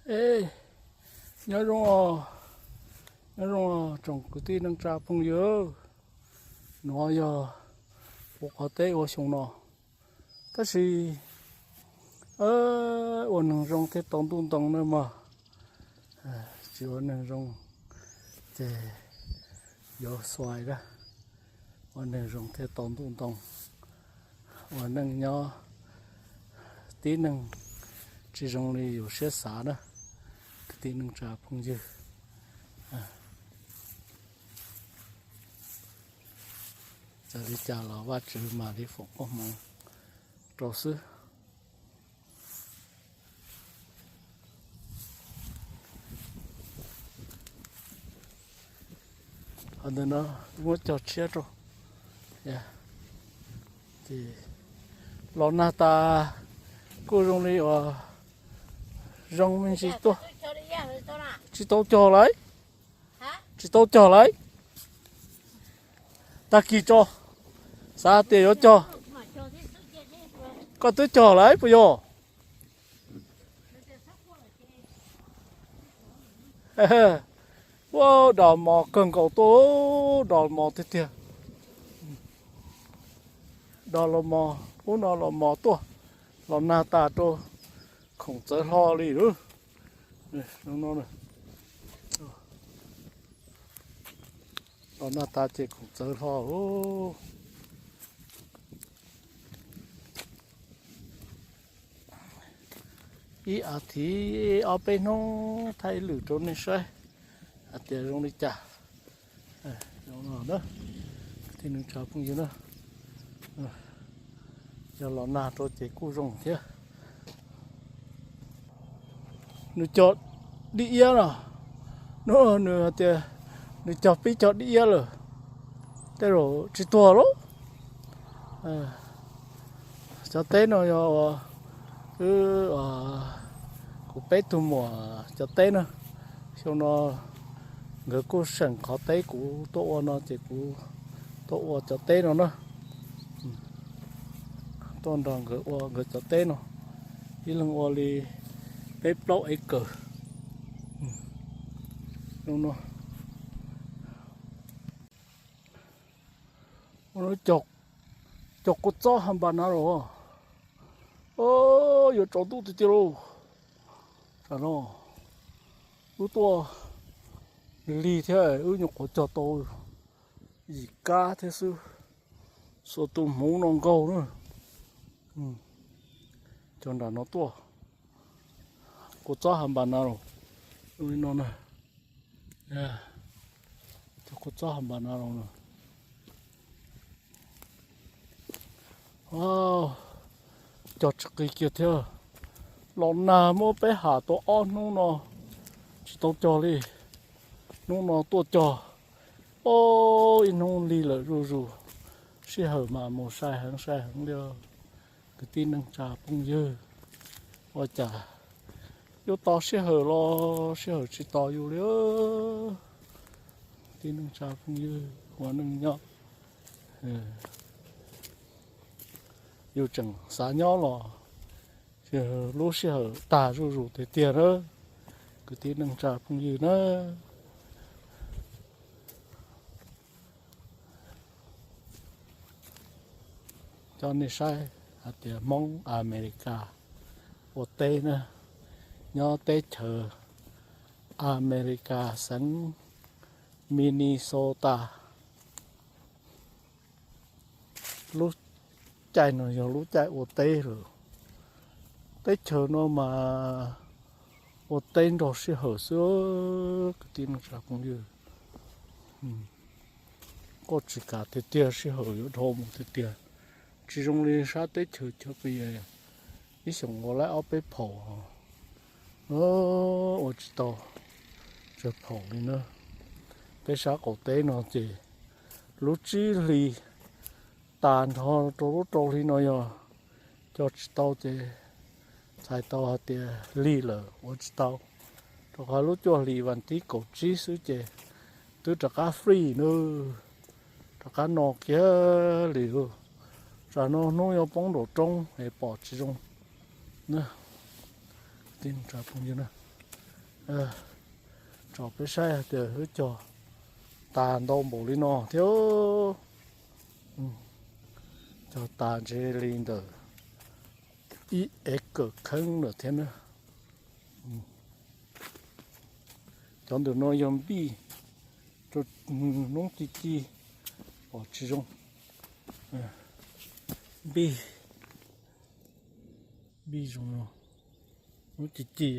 E, nyob zoo, nyob zoo tsoom kwv tij neej tsa phooj ywg. Nuav yog kuv qhov teb ua xyoo no, tab sis ua neeg zoo thiaj tau ntuj ntoo na mog. Tsis ua neeg zoo ces yuav xuais na. Ua neeg zoo thiaj tau ntuj ntoo. Ua neej nyob tib neeg tsis zoo li yus siab xav na, kwv tij neej tsa phooj ywg. Txawm li cas los Vajtswv mam li foom koob hmoov rau xwb. Qhov ntawm no muab cog tshiab rau. Los nag tas kuj zoo li uas zoo me ntsis tuaj. Tsis tau cog lawm, tsis tau cog lawm. Tag kis tso, xav tias yuav cog. Koj twb cog lawm puas yog? Ua, dos mos kawg nkaus tuaj, dos mos tiag tiag. Dos los mos, ub no los mos tuaj, los nag tas rau, khoom txawv hlo li lawm. Los nag tas ces khoom txawv hlo. Ib as thiv ob peb hnub thaij ib lwm rau nej saib hais tias zoo li cas. Kwv tij neej tsa phooj ywg na, yog los nag rau ces kuj zoo thiab. Nws cog dib iab no, nws hais tias nws cog pib cog dib iab lawm, tej zaum tsis tuag lauj. Cov teb no yog wb, kuv peb tug muam cov teb na. Xyoo no nkawd kuj seem qhov teb kuv tuaj ua no ces kuv tuaj ua cov teb no na. Tuaj nrog nkawd ua nkawd cov teb no, ib leeg ua li peb plaub acre. Cog kua txob has npas na los, yuav tsaus ntuj tiag tiag lauj. Tam no wb tuaj lig thiab wb nyuam qhuav cog tau yim kab thiab xwb. Xuas tus hmoov no nkaug na. Cog nram no tuaj, kua txob has npas na los, li no na. Cog kua txob has npas na los. Cog tsis qis kiag thiab. Los nag muab peb ham tau ob hnub no tsis tau cog li. Hnub no tuaj cog, ib hnub lig lawm zuj zus. Sij hawm mas mus sai heev sai heev li. Kwv tij neej tsa phooj ywg, ua cas yuav tos sij hawm los sij hawm tsis tos yus li. Kwv tij neej tsa phooj ywg, ua neej nyob yus tseem xav nyob los lub sij hawm tag zuj zus tiag tiag na. Kwv tij neej tsa phooj ywg na, coj nej saib hais tias Hmoob Amelikas ua teb na, nyob teb chaws Amelikas xeev Minnesota. Lub caij no yog lub caij ua teb lawm. Teb chaws no mas ua teb nrog sij hawm xwb, kwv tij neej tsa phooj ywg. Koj tsis kam tiag tiag sij hawm yuav dhau mus tiag tiag. Tsis zoo li sab teb chaws cov pes ib xyoos ua laib ob peb phaum, ua tsis tau tsawg phaum li na. Peb sab qaum teb no ces lub tsib hlis tas nrho rau lub rau hli no yog cog tsis tau ces txhais tau hais tias lig lawm ua tsis tau. Rau qhov lub cuaj hlis vas thib kaum tsib xwb ces twb rov qab free na, rov qab no kiag li. Tsam no hnub yuav poob nraum roob es pom tsis zoo. Kwv tij neej tsa phooj ywg na, Tsom peb saib hais tias wb cog tas ntau npaum li no thiab. Cog tas ntshe li ntawm ib ev kawm kheeb lawm thiab na. Cov ntawm no yog npij, hnub ci ci pom tsis zoo. Npij, npij zoo no, hnub ci ci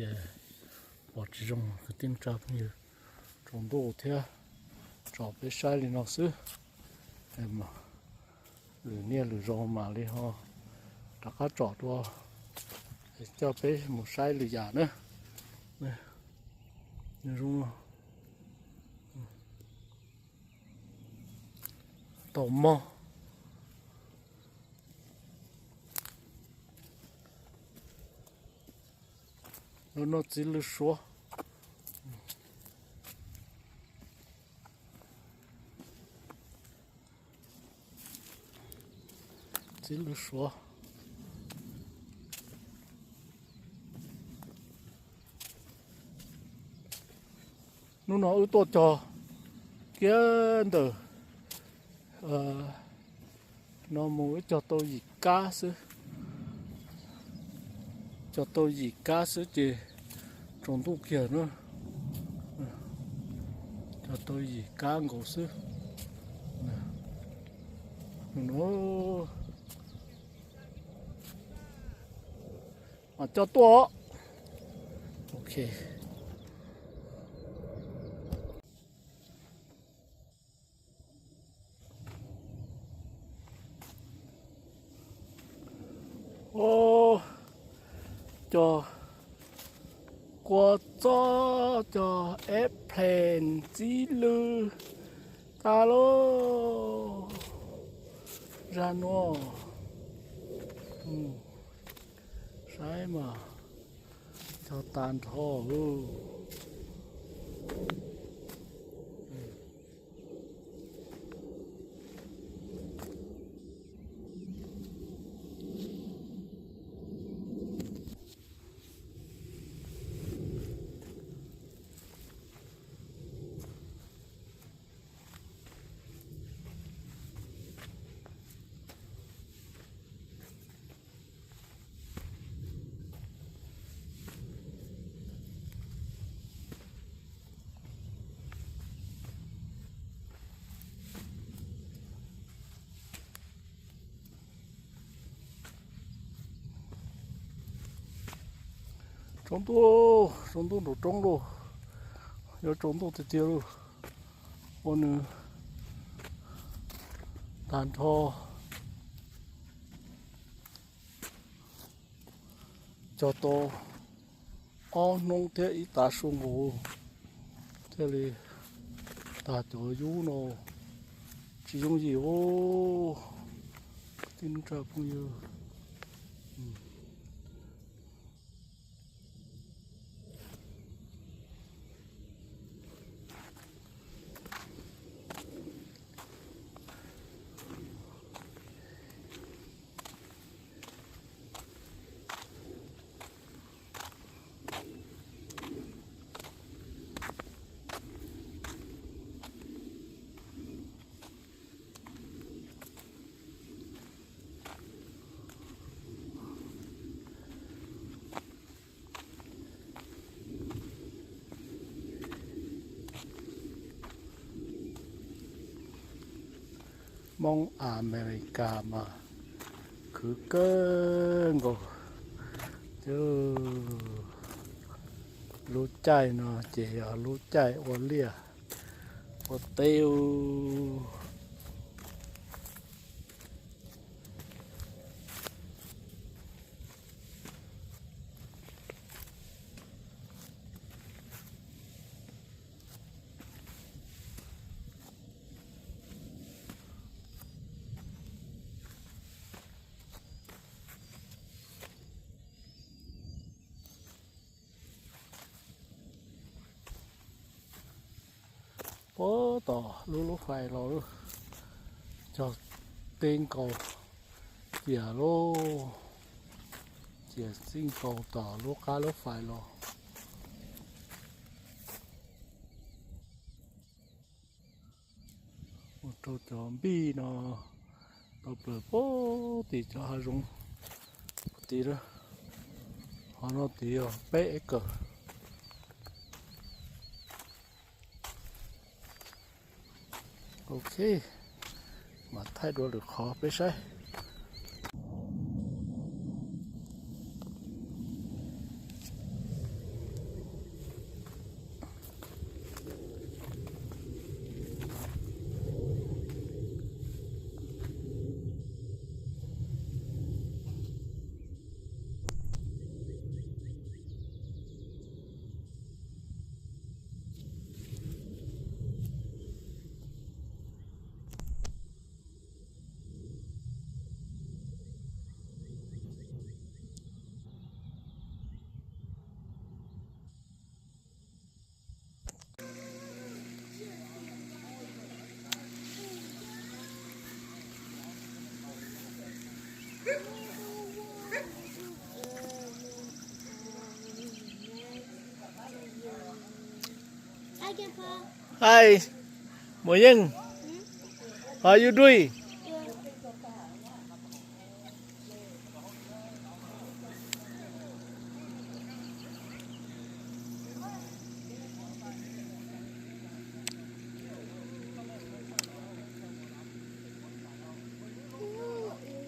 pom tsis zoo kwv tij neej tsa phooj ywg. Tsaus ntuj thiab, tsom peb saib li no xwb. Lwm niaj lwm zaus mam li ho rov qab tsom dua, coj peb mus saib lwm yam na. Zoo no, tau mog. Lub no txiv lwm suav, txiv lwm suav. Hnub no wb tuaj cog kiag ntawm no mus wb cog tau yim kab xwb. Cog tau yim kab xwb ces tsaus ntuj kiag na. Cog tau yim kab nkaus xwb. Mam coj tuaj. Ok. Cog kua txob, cog airplane txib lwm tag lauj. Zag nuav, saib mas, cog tag nrho lauj. Tsaus ntuj, tsaus ntuj nraum roob lauj, yuav tsaus ntuj tiag tiag lauj. Ua nws tag nrho, cog tau ob hnub thiab ib tav su nkaus thiaj li tag cov yub no. Tsis yooj yim os, kwv tij neej tsa phooj ywg. Moob Amelikas mas khwv kawg nkaus. Lub caij no ces yog lub caij ua liaj ua teb. Puag tom lub lub fais los, cog teb nkaus, ciam lub, ciam txij nkaus tom lub qab lub fais los. Cov npij no tau plaws pem tim cov hav zoov tid, ho no tid yog peb kawm. Ok, mas thaij dua lwm qhov peb saib. Hi, Mùa Yeej. How you doing?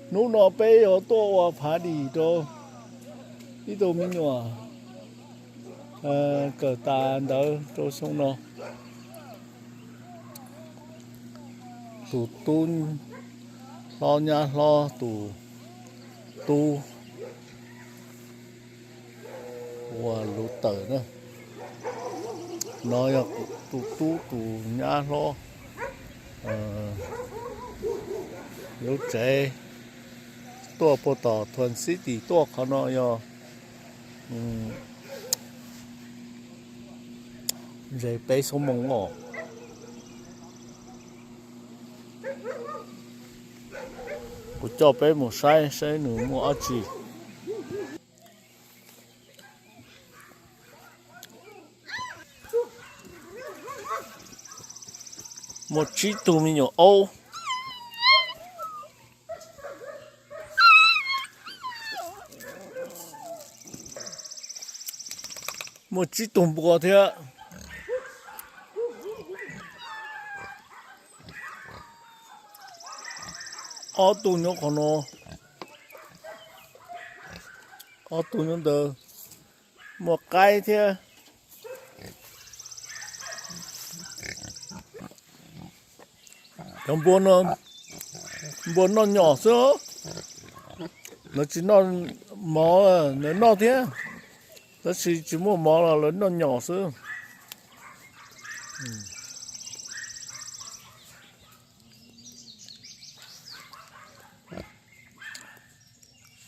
Hnub no peb yuav tuaj ua phav dim rau ib tug me nyuam kawm tas ntawv rau xyoo no. Tus tub hlob nyab hlob tus tub ua luv tawm na. No yog tus tub tus nyab hlob lub tsev tuaj puag tom Thuam City tuaj qhov no yog ze peb xuab moos os. Kuv coj peb mus saib saib nws muaj dab tsi. Muaj tsib tug me nyuam aub. Muaj tsib tug npua thiab. Ob tug nyob qhov no, ob tug nyob ntawd, muaj qaib thiab. Cov npua no, npua noj nyom xwb, lawv tsis noj mov, lawv noj thiab, tab sis tsis muaj mov los lawv noj nyom xwb.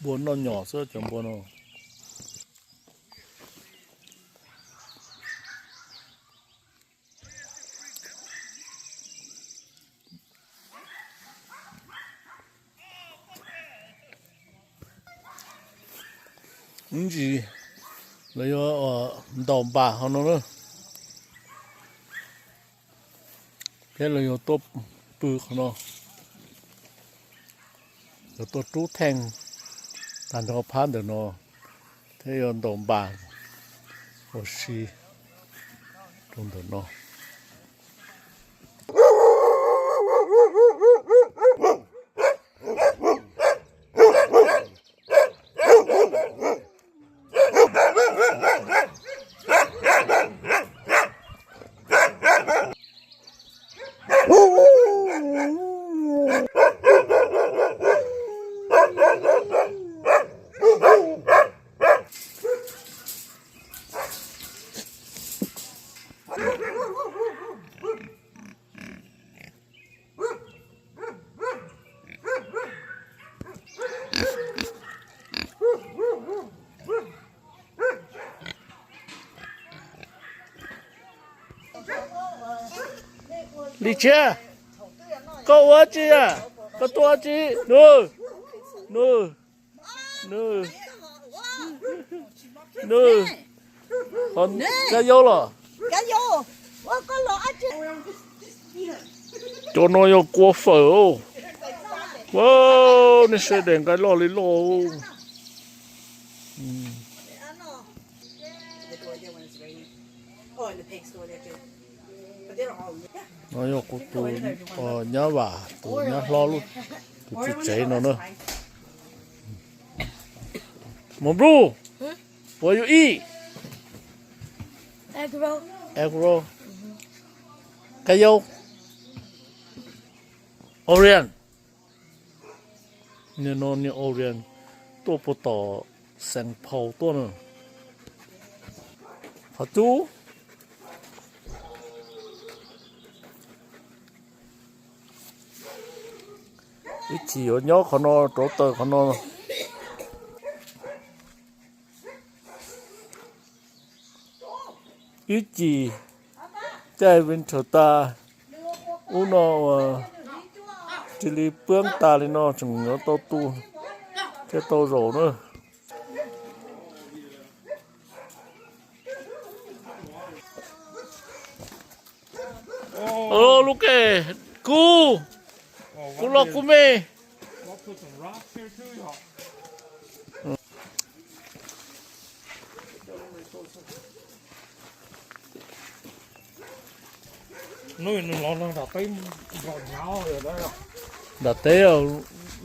Npua noj nyom xwb cov npua no. Ib ntsis lawv yuav ntaus npas qhov no na, thiab lawv yuav tuaj pw qhov no, yuav tuaj rub theej tag nrho phab ntawm no, thiab yuav ntaus npas ua si rau ntawm no. Lis Tshiab, koj ua dab tsi a? Koj tuaj dab tsi? Nws, nws, nws, nws, kab yaub los? Cov no yog kua fawm. Wow, nej saib daim nqaij loj li loj. No yog kuv tus nyab vam, tus nyab hlob, tus txiv tsev no na. Mos npluj, what you eat? Egg roll. Kab yaub. Orion. Niag no niag Orion tuaj puag tom Saint Paul tuaj na. Qhov cub. Ib chim yuav nyob qhov no rauv taws qhov no. Ib chim caij winter tas, ub no uas cia li pwb tas li no tseem yuav tau tu thiab tau zaum na. Lub kej kub, kub loj kub me. Nram teb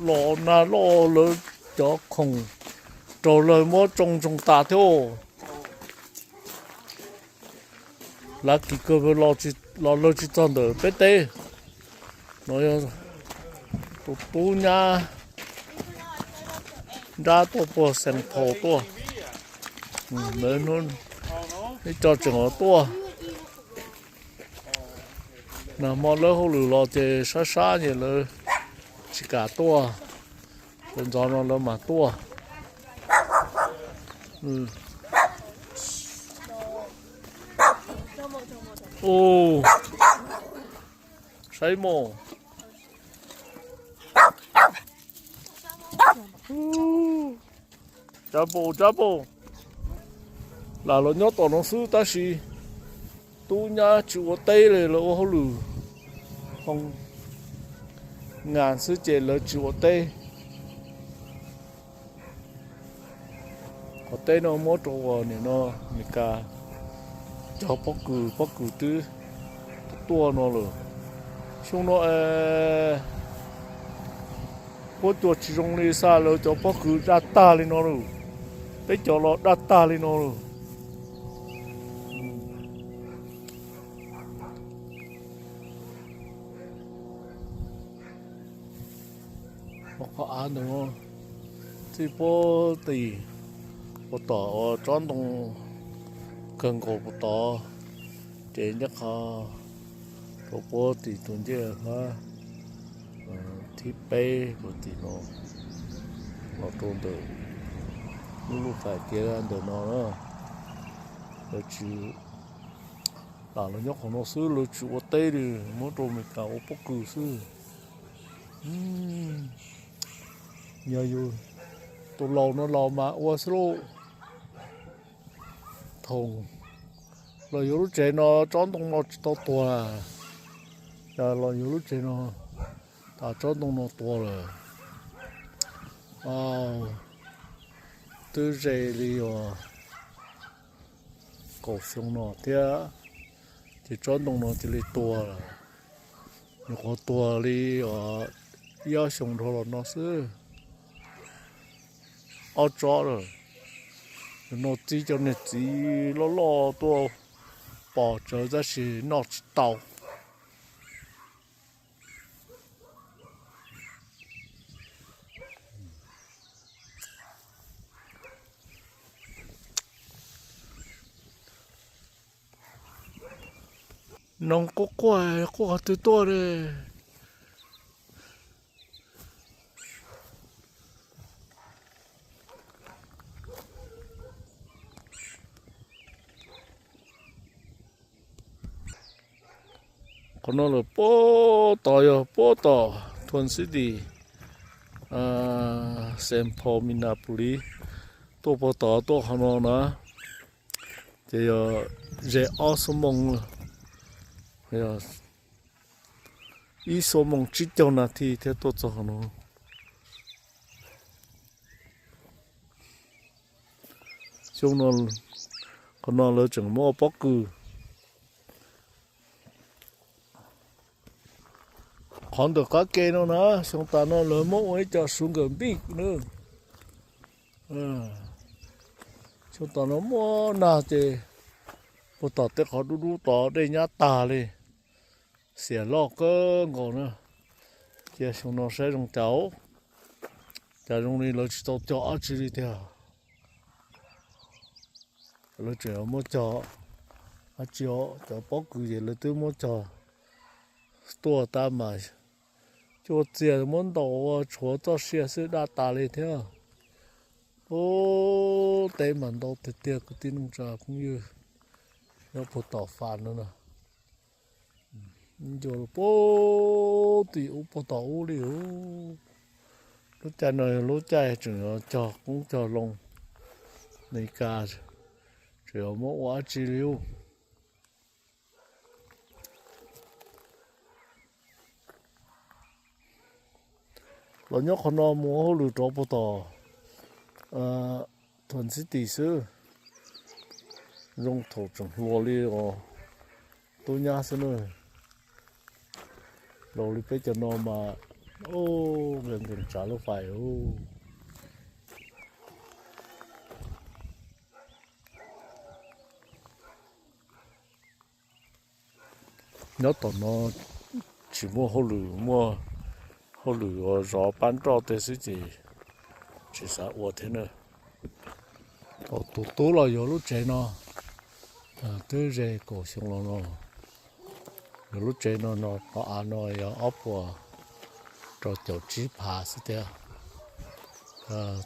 los nag loj lawv cov khoom raug lawg muab tsoo tsoo tas thiab. Lav kis kawg los lawg tsis txog ntawm peb teb. No yog tus tub nyab nrab tuaj puag Saint Paul tuaj. Ib co tseem tuaj. Nag hmo lawv hauj lwm los ces sab sab ces lawv tsis kam tuaj. Ces ntxov no lawv mam tuaj. Saib mog. Tsab npau tsab npau. Lam los nyob tom no xwb tab sis tub nyab tsis ua teb li, lawv ua hauj lwm hoo nas xwb ces lawv tsis ua teb. Qhov teb no muab rau uas nim no Meskas cog pob kws, pob kws twb tuaj no lawm. Xyoo no es huab cua tsis zoo li, xa lawv cov pob kws daj tag li no lawm. Peb cov los daj tag li no lawm. Qhov av ntawm no txij puag tim puag tom uas tsob ntoo kawg nkaus puag tod, ces ncaj qha rau puag tim tus ncej hab thib peb puag tim no los rau ntawm lub lub fais kiav ntawm no na. Lawv tsis, lam los nyob qhov no xwb, lawv tsis ua teb li, muab rau Meskas ua pob kws xwb. Yog yus tus laus no laus mas ua xwb lauj. Thaum los yus lub tsev no tsob ntoo no tsis tau tuag, los yus lub tsev no tas tsob ntoo no tuag lawm. Twb ze li uas kaum xyoo no thiab, ces tsob ntoo no cia li tuag lawm. Nyuam qhuav tuag li uas ib ob xyoos dhau los no xwb. Ob tsob lawm. No txib cov niag txiv loj loj tuaj pom tsawv tab sis noj tsis tau. Noog quaj quaj, quaj qhov twg tuaj li. Qhov no lawm puag tod, yog puag tom Twin City, Saint Paul, Minneapolis, tuaj puag tod tuaj qhov no na, ces yog ze ob xuab moos, yog Ib xuab moos tsib caug nas this thiaj tuaj txog no. Xyoo no, qhov no lawv tseem muab ua pob kws. Qhov ntawm qab ke no na, xyoo tas no lawv muab ua ib co suv nkawm npij na. Xyoo tas no muaj nag ces puag tom tej qhov dub dub tod dej nyab tag li, xiam loj kawg nkaus na. Cia xyoo no saib zoo cas, cas zoo li lawv tsis tau cog dab tsi li tiag. Lawv tseem muab cog dab tsi, cov pob kws ces lawv twb muab cog tuaj tab mas cuaj txiag muab ntaus ua tshuav txoj sia xwb daj tas li thiab. Ub, teb mas ntau tiag tiag kwv tij neej tsa phooj ywg nyob puag tom fas no na. Ncua puag tim ub puag tom ub li ub. Lub caij no yog lub caij tseem cog qoob cog loo, Amelikas tseem muab ua dab tsi li ub. Los nyob qhov no mus hauj lwm rov puag tom Twin City xwb. Zoo thaum tseem hluas li os, tub nyab xwb na. Laus li peb cov no mas, nqes nkees tsav lub fais. Nyob tom no tsis muaj hauj lwm, muaj hauj lwm uas zov pab nroj tej xwb ces tsis xav ua thiab na. Thaum tus tub los yuav lub tsev no twb ze kaum xyoo los no. Yuav lub tsev no no, qhov av no yog ob puas rau caum tsib phav xwb thiab.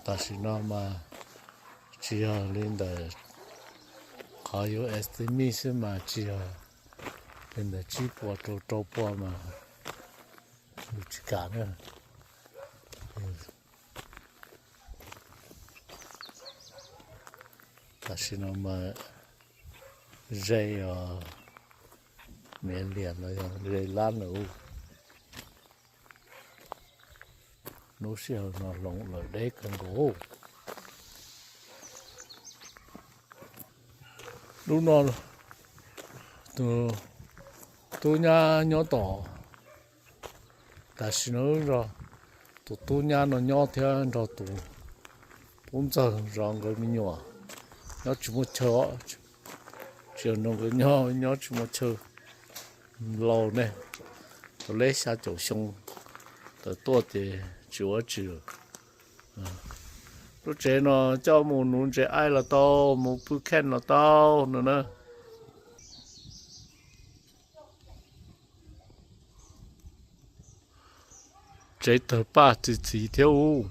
Tam sim no mas tsis yog li ntawm qhov yuav estimate xwb mas tsis yog li ntawm tsib puas rau rau puas mas yus tsis kam na. Tam sim no mas ze os, million no yog ze lab na. Lub sij hawm no hloov lawm deb kawg nkaus. Lub no tus tub nyab nyob tom, tam sim no tus tub nyab no nyob thiab nrog tus tub ntxawg zov nkawd me nyuam, nyob tsis muaj chaw, tsis yog nrog nkawd nyob, nyob tsis muaj chaw. Laus ne, tau leb xya caum xyoo tawm tuaj ces tsis ua tsi. Lub tsev no coj mus nuv ntses aib los tau, mus pw kheej los tau no na. Tsev tawg paj txi txiv thiab ub.